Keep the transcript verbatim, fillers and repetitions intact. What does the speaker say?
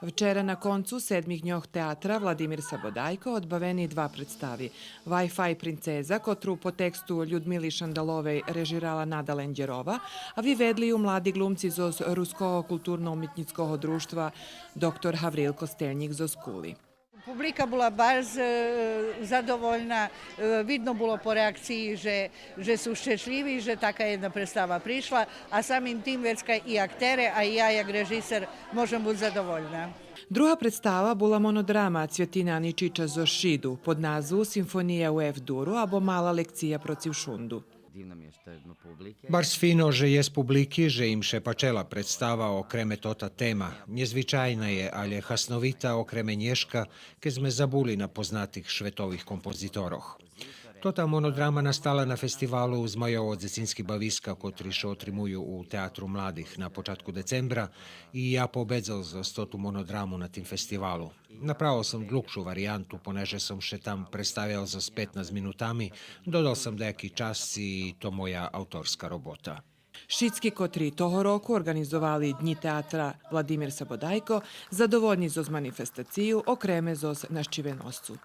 Вчера на концу седмих дньох театра Владимир Сабодайко одбавени два представи: Wi-Fi принцеза, котру по тексту Людмили Шандаловей режирала Нада Лендєрова, а виведли ю млади глумци зоз Руского културно-уметнїцкого дружтва „Доктор Гавриїл Костельнїк” зоз Кули. Publika bola baš, e, zadovoljna, e, vidno bolo po reakciji že, že su šćetljivi, že taka jedna predstava prišla, a samim tim vecka i aktere, a i ja jak režiser možem buc zadovoljna. Друга представа була монодрама Цвєтина Аничича зоз Шиду под назву „Симфония у Ф-дуру” або „Мала лекция процив шунду”. Барз фино же єст публики, же им ше пачела представа окреме тота тема. Нєзвичайна є, алє хасновита окреме нєшка, кед зме забули на познатих шветових композиторох. Тота монодрама настала на фестивалу „Змайово дзецински бависка”, котри ше отримую у Театру младих на початку децембра, и я победзел зоз тоту монодраму на тим фестивалу. Направел сом длугшу вариянту, понеже сом ше там представел зоз петнац минутами, додал сом даяки часци и то моя авторска робота. Шицки котри того року орґанизовали Днї театра „Владимир Сабодайко” задовольни зоз манифестацию, окреме зоз нащивеносцу.